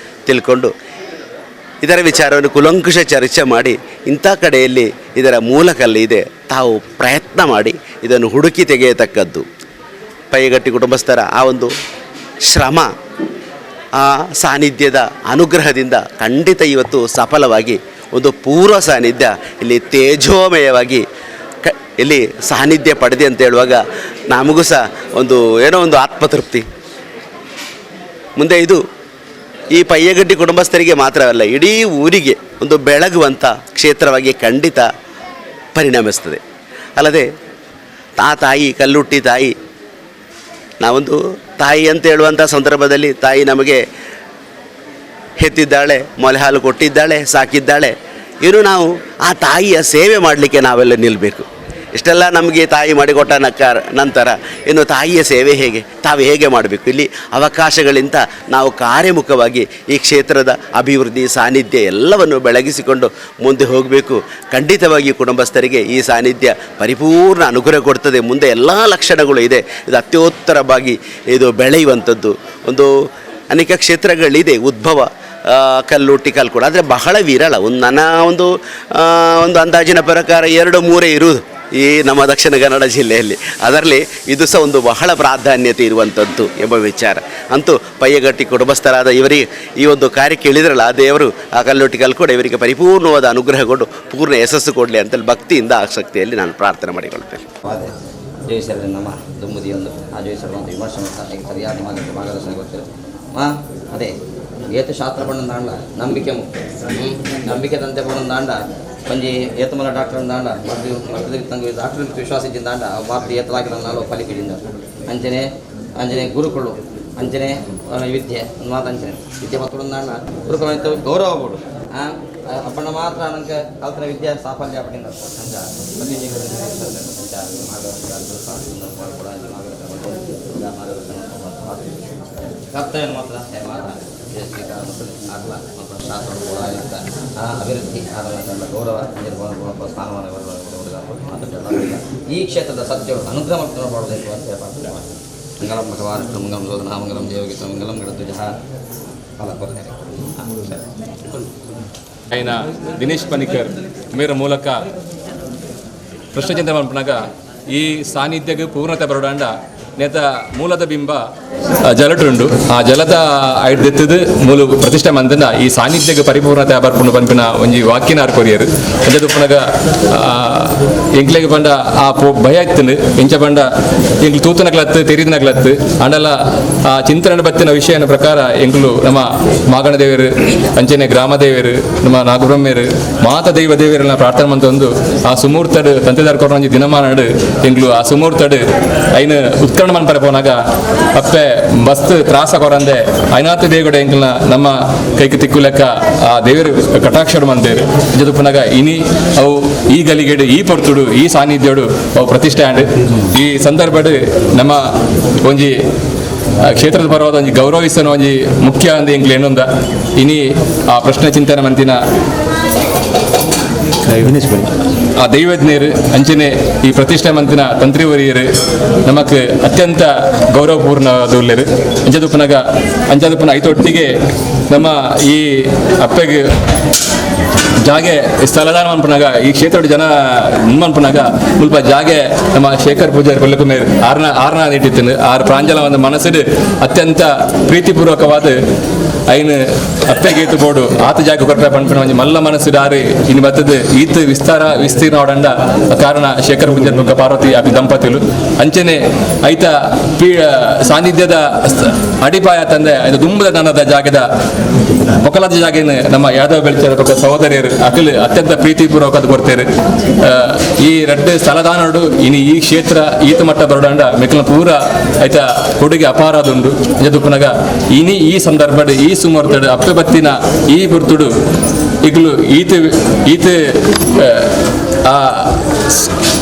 ತಿಳ್ಕೊಂಡು ಇದರ ವಿಚಾರವನ್ನು ಕುಲಂಕುಷ ಚರ್ಚೆ ಮಾಡಿ ಇಂಥ ಕಡೆಯಲ್ಲಿ ಇದರ ಮೂಲಕಲ್ಲಿ ಇದೆ, ತಾವು ಪ್ರಯತ್ನ ಮಾಡಿ ಇದನ್ನು ಹುಡುಕಿ ತೆಗೆಯತಕ್ಕದ್ದು. ಪೈಯಗಟ್ಟಿ ಕುಟುಂಬಸ್ಥರ ಆ ಒಂದು ಶ್ರಮ, ಆ ಸಾನ್ನಿಧ್ಯದ ಅನುಗ್ರಹದಿಂದ ಖಂಡಿತ ಇವತ್ತು ಸಫಲವಾಗಿ ಒಂದು ಪೂರ್ವ ಸಾನ್ನಿಧ್ಯ ಇಲ್ಲಿ ತೇಜೋಮಯವಾಗಿ ಇಲ್ಲಿ ಸಾನ್ನಿಧ್ಯ ಪಡೆದೆ ಅಂತ ಹೇಳುವಾಗ ನಮಗೂ ಸಹ ಒಂದು ಏನೋ ಒಂದು ಆತ್ಮತೃಪ್ತಿ. ಮುಂದೆ ಇದು ಈ ಪಯ್ಯಗಡ್ಡಿ ಕುಟುಂಬಸ್ಥರಿಗೆ ಮಾತ್ರವಲ್ಲ, ಇಡೀ ಊರಿಗೆ ಒಂದು ಬೆಳಗುವಂಥ ಕ್ಷೇತ್ರವಾಗಿ ಖಂಡಿತ ಪರಿಣಮಿಸ್ತದೆ. ಅಲ್ಲದೆ ಆ ತಾಯಿ ಕಲ್ಲುಟ್ಟಿ ತಾಯಿ, ನಾವೊಂದು ತಾಯಿ ಅಂತ ಹೇಳುವಂಥ ಸಂದರ್ಭದಲ್ಲಿ ತಾಯಿ ನಮಗೆ ಹೆತ್ತಿದ್ದಾಳೆ, ಮೊಲೆ ಹಾಲು ಕೊಟ್ಟಿದ್ದಾಳೆ, ಸಾಕಿದ್ದಾಳೆ. ಇನ್ನು ನಾವು ಆ ತಾಯಿಯ ಸೇವೆ ಮಾಡಲಿಕ್ಕೆ ನಾವೆಲ್ಲ ನಿಲ್ಲಬೇಕು. ಇಷ್ಟೆಲ್ಲ ನಮಗೆ ತಾಯಿ ಮಾಡಿಕೊಟ್ಟ ನಂತರ ಇನ್ನು ತಾಯಿಯ ಸೇವೆ ಹೇಗೆ, ತಾವು ಹೇಗೆ ಮಾಡಬೇಕು? ಇಲ್ಲಿ ಅವಕಾಶಗಳಿಂದ ನಾವು ಕಾರ್ಯಮುಖವಾಗಿ ಈ ಕ್ಷೇತ್ರದ ಅಭಿವೃದ್ಧಿ, ಸಾನ್ನಿಧ್ಯ ಎಲ್ಲವನ್ನು ಬೆಳಗಿಸಿಕೊಂಡು ಮುಂದೆ ಹೋಗಬೇಕು. ಖಂಡಿತವಾಗಿ ಕುಟುಂಬಸ್ಥರಿಗೆ ಈ ಸಾನ್ನಿಧ್ಯ ಪರಿಪೂರ್ಣ ಅನುಗ್ರಹ ಕೊಡ್ತದೆ. ಮುಂದೆ ಎಲ್ಲ ಲಕ್ಷಣಗಳು ಇದೆ. ಇದು ಅತ್ಯೋತ್ತರವಾಗಿ ಇದು ಬೆಳೆಯುವಂಥದ್ದು. ಒಂದು ಅನೇಕ ಕ್ಷೇತ್ರಗಳಿದೆ ಉದ್ಭವ ಕಲ್ಲುಟ್ಟಿ ಕಲ್ಕುಡ, ಆದರೆ ಬಹಳ ವಿರಳ. ಒಂದು ನನ್ನ ಒಂದು ಒಂದು ಅಂದಾಜಿನ ಪ್ರಕಾರ 2-3 ಇರುವುದು ಈ ನಮ್ಮ ದಕ್ಷಿಣ ಕನ್ನಡ ಜಿಲ್ಲೆಯಲ್ಲಿ. ಅದರಲ್ಲಿ ಇದು ಸಹ ಒಂದು ಬಹಳ ಪ್ರಾಧಾನ್ಯತೆ ಇರುವಂಥದ್ದು ಎಂಬ ವಿಚಾರ. ಅಂತೂ ಪಯ್ಯಗಟ್ಟಿ ಕುಟುಂಬಸ್ಥರಾದ ಇವರಿಗೆ ಈ ಒಂದು ಕಾರ್ಯಕ್ಕೆ ಇಳಿದ್ರಲ್ಲ, ಆ ದೇವರು ಆ ಕಲ್ಲುಟ್ಟಿ ಕಲ್ಕುಡ ಇವರಿಗೆ ಪರಿಪೂರ್ಣವಾದ ಅನುಗ್ರಹಗೊಂಡು ಪೂರ್ಣ ಯಶಸ್ಸು ಕೊಡಲಿ ಅಂತೇಳಿ ಭಕ್ತಿಯಿಂದ ಆಸಕ್ತಿಯಲ್ಲಿ ನಾನು ಪ್ರಾರ್ಥನೆ ಮಾಡಿಕೊಳ್ತೇನೆ. ಜೋಯಿಸರಲ್ಲಿ ನಮ್ಮ ದುಮ್ಮುದಿಯೊಂದು ಆ ಜೋಯಿಸರ ಒಂದು ವಿಮರ್ಶೆ ಮಾಡ್ತಾರೆ, ಸರಿಯಾದ ಮಾರ್ಗದರ್ಶನ ಗೊತ್ತಿಲ್ಲ. ಅದೇ ಏತು ಶಾಸ್ತ್ರ ಪಂಡಂದಾಂಡ ನಂಬಿಕೆ ಮುಖ್ಯ. ನಂಬಿಕೆ ತಂತೆ ಪಂಡಂದಾಂಡ ಒಂಜಿ ಏತಮಲ ಡಾಕ್ಟರ್ ದಾಂಡ ಮದ್ದು ಮದ್ದು ತಂగు ಡಾಕ್ಟರ್ ವಿಶ್ವಾಸ ಇದ್ದಿಂದಾಂಡ ಮಾತು ಏತಲಾಗಿಲ್ಲ ನಾಳು ಫಲಿಪಿಡಿಂದ ಅಂಚನೆ ಅಂಚನೆ ಗುರುಕುಳು ಅಂಚನೆ ವಿದ್ಯೆ ಒಂದು ಮಾತು ಅಂಚನೆ ವಿದ್ಯೆ ಮತ್ತು ಗುರುಕುಲ ಗೌರವ ಕೊಡು. ಅಪ್ಪಣ್ಣ ಮಾತ್ರ ನನಗೆ ಕಲ್ತನ ವಿದ್ಯೆ ಸಾಫಲ್ಯ ಪಟ್ಟಿಂದ ಅಂಚ ಕರ್ತವ್ಯ ಮಾತ್ರ ಮಾತ್ರ ಆಗಲ ಮತ್ತು ಶಾಸ್ತ್ರ ಕೂಡ ಅಭಿವೃದ್ಧಿ ಆದ ಗೌರವ ಸ್ಥಾನಮಾನ ಈ ಕ್ಷೇತ್ರದ ಸತ್ಯವು ಅನುಗ್ರಹ ಮಾಡಬೇಕು ಅಂತ ಹೇಳ್ತಾರೆ. ಮಂಗಲಂ ಭಗವಾನ್ ಮಂಗಲಂ ಲೋಕನಾಥ ಮಂಗಲಂ ದೇವಗೀತ ಮಂಗಲಂ ಗಣಧ್ವಜ ಫಲ ಕೊಡ್ತಾರೆ. ఆయన ದಿನೇಶ್ ಪನಿಕರ್ ಮೇರ ಮೂಲಕ ಪ್ರಶ್ನೆ ಮಲ್ಪನಾಗ ಈ ಸಾನ್ನಿಧ್ಯಕ್ಕೆ ಪೂರ್ಣತೆ ಬರೋಡಾಂಡ ನೇತ ಮೂಲದ ಬಿಂಬ ಜಲಟುಂಡು ಆ ಜಲದ ಐಡ್ದೆತ್ತದು ಮೂಲ ಪ್ರತಿಷ್ಠೆ ಮಂದನ ಈ ಸಾನ್ನಿಧ್ಯಕ್ಕೆ ಪರಿಪೂರ್ಣತೆ ಬರ್ಪುಂಡು ಪನ್ಪಿನ ಒಂಜಿ ವಾಕ್ಯನ ಕೊರಿಯರು ಅಂಚ ಎಂಕ್ಲೆಗ್ ಪಂಡ ಆ ಭಯ ಇತ್ತುಂಡು ಎಂಚ ಪಂಡ ಎಂಕ್ಲು ತೂತನಕ್ಲತ್ತು ತೆರಿದನಕ್ಲತ್ತು ಅಂಡಲ ಆ ಚಿಂತನೆ ಬತ್ತಿನ ವಿಷಯನ ಪ್ರಕಾರ ಎಂಕ್ಲು ನಮ್ಮ ಮಾಗಣ ದೇವರು ಅಂಚನೆ ಗ್ರಾಮ ದೇವರು ನಮ್ಮ ನಾಗಬ್ರಹ್ಮೇರು ಮಾತ ದೈವ ದೇವರನ್ನ ಪ್ರಾರ್ಥನೆ ಮಂತೊಂದು ಆ ಸುಮೂರ್ತಡು ತಂತೆದಾರ್ ಕೊರೊಂಜಿ ಒಂಜಿ ದಿನಮಾನಡು ಎಂಕ್ಲು ಆ ಸುಮೂರ್ತಡು ಐನ ಉತ್ಕರಣ ಮನ್ಪರೆ ಪೋನಾಗ ಅಪ್ಪೆ ಮಸ್ತ್ ತ್ರಾಸ ಕೊರಂದೆ ಐನಾತ ದೇಗುಡ ಎಂಕ್ಲನ ನಮ್ಮ ಕೈಗೆ ತಿಕ್ಕು ಲೆಕ್ಕ ಆ ದೇವರು ಕಟಾಕ್ಷರು ಮಂದೇರು ಪುನಗ ಇನಿ ಅವು ಈ ಗಲಿಗೆಡು ಈ ಪೊರ್ತುಡು ಈ ಸಾನ್ನಿಧ್ಯೋಡು ಅವು ಪ್ರತಿಷ್ಠೆ ಆಂಡ್ ಈ ಸಂದರ್ಭಡು ನಮ್ಮ ಒಂಜಿ ಕ್ಷೇತ್ರದ ಪರವಾದ ಒಂಜಿ ಗೌರವಿಸನ ಒಂಜಿ ಮುಖ್ಯ ಅಂದ ಎಂಕ್ಲು ಏನೊಂದ ಇನಿ ಆ ಪ್ರಶ್ನೆ ಚಿಂತನೆ ಮಂತಿನ ಆ ದೈವಜ್ಞರು ಅಂಚನೆ ಈ ಪ್ರತಿಷ್ಠೆ ಮಂತಿನ ತಂತ್ರಿವರಿಯರು ನಮಕ್ ಅತ್ಯಂತ ಗೌರವಪೂರ್ಣವಾದ ಅಂಚದುಪ್ಪನಾಗ ಅಂಚದುಪ್ಪನ ಐತೊಟ್ಟಿಗೆ ನಮ್ಮ ಈ ಅಪ್ಪೆಗೆ ಜಾಗೆ ಸ್ಥಳದಾನ ಮನ್ಪುನಾಗ ಈ ಕ್ಷೇತ್ರದ ಜನ ಮನ್ಪುನಾಗ ಮುಲ್ಪ ಜಾಗೆ ನಮ್ಮ ಶೇಖರ್ ಪೂಜಾರಿ ಪೊಲ್ಲಕುಮೇರ್ ಆರ್ನ ಆರ್ನ ಇಟ್ಟಿತ್ತು ಆರ್ ಪ್ರಾಂಜಲ ಒಂದು ಮನಸ್ಸು ಅತ್ಯಂತ ಪ್ರೀತಿಪೂರ್ವಕವಾದ ಐನು ಅಪ್ಪೆಗೆ ಬೋಡು ಆತ ಜಾಗ ಕೊರ್ಪೆ ಪನ್ಪಿನ ಒಂಜಿ ಮಲ್ಲ ಮನಸ್ಸು ಆರು ಇನ್ನು ಬತ್ತದ ಈತ ವಿಸ್ತಾರ ವಿಸ್ತೀರ್ಣ ಒಡಂಡ ಕಾರಣ ಶೇಖರ್ ಪೂಜಾರಿ ಬೊಕ್ಕ ಪಾರ್ವತಿ ಅಪಿ ದಂಪತಿಲು ಅಂಚನೆ ಐತ ಪೀ ಸಾನ್ನಿಧ್ಯದ ಅಡಿಪಾಯ ತಂದೆ ಇದು ದುಂಬದ ದನದ ಜಾಗದ ಬೊಕಲಾದ ಜಾಗೇನು ನಮ್ಮ ಯಾದವ ಬೆಳ್ಚರ ಬೊಕ್ಕ ಸಹೋದರಿಯರು ಅಖಿಲ್ ಅತ್ಯಂತ ಪ್ರೀತಿಪೂರ್ವಕ ಕೊಡ್ತೇವೆ. ಈ ರಡ್ಡು ಸ್ಥಳದಾನಡು ಇನಿ ಈ ಕ್ಷೇತ್ರ ಈತ ಮಟ್ಟ ಬರೋಡಂಡ ಮೆಕ್ಲ ಪೂರ ಐತ ಕೊಡುಗೆ ಅಪಾರದುಂಡು ಪುನಗ ಇನಿ ಈ ಸಂದರ್ಭಡ್ ಈ ಸುಮರ್ತಡು ಅಪ್ಪೆ ಬತ್ತಿನ ಈ ಬುರ್ತುಡು ಈಗಲೂ ಈತ ಈತ ಆ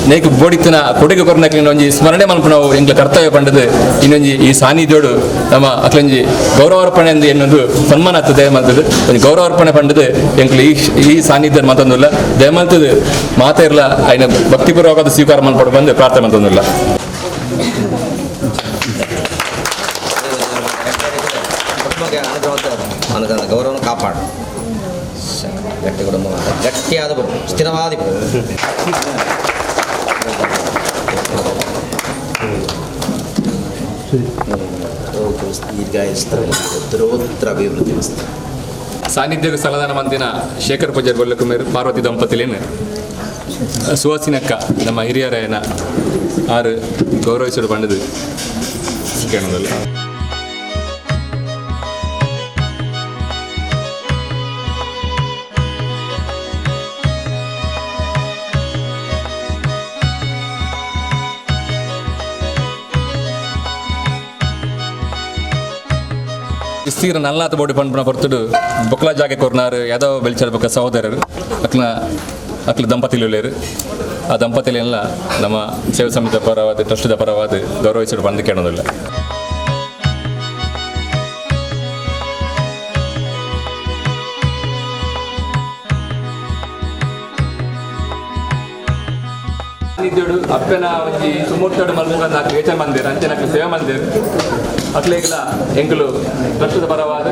ನೇಕ್ ಬೋಡಿತ್ತಿನ ಕೊಡುಗೆ ಕೊರನಕ್ಲಿನ ಒಂಜಿ ಸ್ಮರಣೆ ಮಲ್ಪುನವು ಎಂಕ್ಲ ಕರ್ತವ್ಯ ಪಂಡದು ಇನ್ನೊಂಜಿ ಈ ಸಾನ್ನಿಧ್ಯೋಡು ನಮ್ಮ ಅಕ್ಲಂಜಿ ಗೌರವಾರ್ಪಣೆ ಎಂದು ಎನ್ನೊಂದು ಸನ್ಮಾನ ಆಗ್ತದೆ ದಯಮಲ್ತದು ಒಂಜಿ ಗೌರವಾರ್ಪಣೆ ಪಂಡದು ಎಂಕ್ಲು ಈ ಈ ಸಾನ್ನಿಧ್ಯ ಮತ್ತೊಂದುಲ್ಲ ದಯಮಲ್ತದು ಮಾತಾ ಇರ್ಲ ಐನ ಭಕ್ತಿಪೂರ್ವಕದ ಸ್ವೀಕಾರ ಮಲ್ಪಡು ಬಂದು ಪ್ರಾರ್ಥನೆ ಮತ್ತೊಂದಿಲ್ಲ. ಗೌರವವನ್ನು ಕಾಪಾಡು. ಕುಟುಂಬ ಗಟ್ಟಿಯಾದ ಬರು ಸ್ಥಿರವಾದ ಉತ್ತರೋತ್ತರ ಅಭಿವೃದ್ಧಿ ಸಾನ್ನಿಧ್ಯಕ್ಕೆ ಸ್ಥಳದಾನ ಮಂದಿನ ಶೇಖರ್ ಪೂಜಾರ್ ಬೊಲ್ಲಕುಮೇರ್ ಪಾರ್ವತಿ ದಂಪತಿಲೇನು ಸುವಾಸಿನಕ್ಕ ನಮ್ಮ ಹಿರಿಯರನ ಆರು ಗೌರವಿಸಲು ಬಂದದು ಕೇಳೋದಲ್ಲ. ವಿಸ್ತೀರ್ಣ ನಲ್ಲಾತ ಬೋಡಿ ಪಂಪನ ಪೊರ್ತುಡು ಬೊಕ್ಲ ಜಾಗೆ ಕೊರ್ನಾರು ಯಾದವ ಬೆಲ್ಚರ್ ಬೊಕ್ಕ ಸಹೋದರರು ಅಕ್ಲ ಅಕ್ಲ ದಂಪತಿಲು ಆ ದಂಪತಿಲೆಲ್ಲ ನಮ್ಮ ಸೇವಾ ಸಮಿತಿ ಪರವಾದ ಟ್ರಸ್ಟ್ದ ಪರವಾದ ಗೌರವಿಸಲು ಬಂದು ಕೇಳೋದಿಲ್ಲ. ಸಾನ್ನಿಧ್ಯೋಡು ಅಪ್ಪನ ಒಂಜಿ ಸುಮೂರ್ತಡು ಮಲ್ಪುಗ ನಾಲ್ಕು ಯೋಚನೆ ಮಂದಿರ ಅಂಚೆ ನಾಲ್ಕು ಸೇವೆ ಮಂದಿರ ಅಕ್ಲೇಗ್ಲ ಎಂಕುಲು ಟ್ರಸ್ಟ್ದ ಪರವಾದ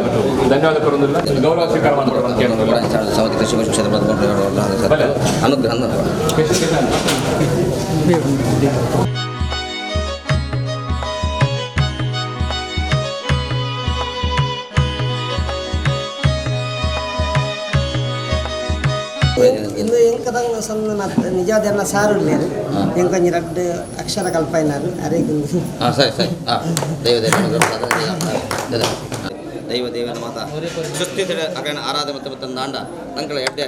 ಧನ್ಯವಾದ ಕೊರೊಂದಿಲ್ಲ, ಗೌರವ ಸ್ವೀಕಾರ ಮಾಡ್ಕೊಡು ಅಂತ ಕೇಳೋದಿಲ್ಲ. ಸಮಿತಿ ಕೃಷಿ ಕ್ಷೇತ್ರ ಬಲೆ. ಅನುಗ್ರಹ. ಇಂದು ಎಂಕದಂಗ ಸಣ್ಣ ನಿಜವಾದ ಸಾರು ಉಳ್ಳೇರು ಎಂಕೊಂಜಿ ರಡ್ಡ್ ಅಕ್ಷರ ಕಲ್ಪಾಯಿನಾರು ಅರೇಗ್. ಹಾಂ, ಸರಿ ಸರಿ. ಹಾಂ, ದೈವ ದೇವ ಅನುಗ್ರಹ, ದೈವ ದೇವನ ಮಾತ ಸುಸ್ಥಿತಿ ಅಕನ ಆರಾಧನೆ ಮತ್ತು ಮತ್ತು ದಾಂಡ ನಂಕಳ ಎಡ್ಡೆ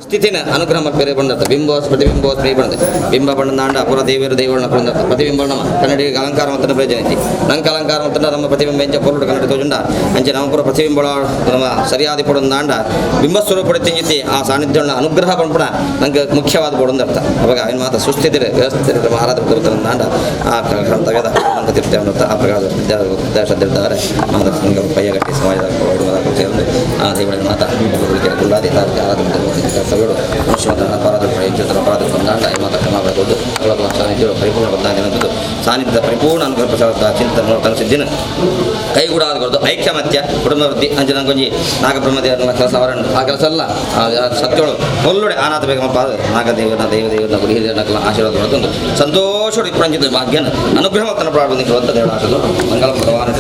ಸ್ಥಿತಿನ ಅನುಗ್ರಹ ಬೇರೆ ಬಂದತ್ತ ಬಿಂಬ ಪ್ರತಿಬಿಂಬ ಸ್ತ್ರೀ ಬಂದ ಬಿಂಬ ಬಣ್ಣ ದಾಂಡ ಪುರ ದೇವರು ದೇವರನ್ನ ಪುರಂದತ್ತ ಪ್ರತಿಬಿಂಬ ನಮ್ಮ ಕನ್ನಡಿಗೆ ಅಲಂಕಾರ ಮತ್ತು ಪ್ರಯೋಜನ ಐತಿ. ನಂಗೆ ಅಲಂಕಾರ ಮತ್ತು ನಮ್ಮ ಪ್ರತಿಬಿಂಬ ಎಂಚ ಪೊರುಡು ಕನ್ನಡ ತೋಜುಂಡ ಅಂಚೆ ನಮ್ಮ ಪುರ ಪ್ರತಿಬಿಂಬ ನಮ್ಮ ಸರಿಯಾದ ಪೊಡೊಂದು ದಾಂಡ ಬಿಂಬ ಸ್ವರೂಪ ತಿಂಜಿತಿ ಆ ಸಾನ್ನಿಧ್ಯವನ್ನು ಅನುಗ್ರಹ ಪಂಪಣ ನಂಗೆ ಮುಖ್ಯವಾದ ಪೊಡೊಂದು ಅರ್ಥ. ಅವಾಗ ಏನು ಮಾತ ಸುಸ್ಥಿತಿ ವ್ಯವಸ್ಥಿತ ನಮ್ಮ ಆರಾಧನೆ ದಾಂಡ ಆ ಕರ್ತವ್ಯದ ನಂಗೆ ತಿರ್ತೇವೆ ಅನ್ನುತ್ತ ಆ ಪ್ರಕಾರ ವಿದ್ಯಾಶ್ರದ್ಧಿರ್ತಾರೆ ಮಾತ ಪಯ್ಯಗಟ್ಟಿ ಸಮಾಜದ ಸೇರಿದು ಆ ದೇವರ ಮಾತ ಕುಲ್ಲಾದಿ ಆರಾಧನೆ ಕರ್ತವ್ಯಗಳು ಮನುಷ್ಯ ಮಾತ್ರ ಅಪರಾಧ ಹೆಚ್ಚು ಅಪರಾಧ ಬಂದಾಂಡ ಈ ಮಾತ ಕ್ಷಮಾ ಕೊಟ್ಟು ಅವಳ ಸಾನ್ನಿಧ್ಯ ಪರಿಪೂರ್ಣ ಬಂದಾಗಿನಂಥದ್ದು ಸಾನ್ನಿಧ್ಯದ ಪರಿಪೂರ್ಣ ಅನುಗ್ರಹ ಪ್ರಸಾದ ಚಿಂತನೆ ನೋಡ್ತಾನೆ ಸಿದ್ಧಿನ ಕೈಗೂಡಾದ ಕೊರತು ಐಕ್ಯಮತ್ಯ ಕುಟುಂಬ ವೃದ್ಧಿ ಅಂಚೆ ನಂಗೊಂಜಿ ನಾಗಬ್ರಹ್ಮದೇವರ ಕೆಲಸ ಅವರನ್ನು ಆ ಕೆಲಸ ಅಲ್ಲ ಸತ್ಯಗಳು ಒಲ್ಲೊಡೆ ಆನಾಥ ಬೇಗ ನಾಗದೇವನ ದೈವ ದೇವನ ಗುಡಿ ಹಿರಿಯರ ಆಶೀರ್ವಾದ ಹೊರತೊಂದು ಸಂತೋಷ ಇಪ್ಪಂಚಿತ ಭಾಗ್ಯನ ಅನುಗ್ರಹ ತನ್ನ ಪ್ರಾರಂಭಿಕ ದೇವರ ಆಶೀರ್ವಾದ. ಮಂಗಲ ಭಗವಾನ್.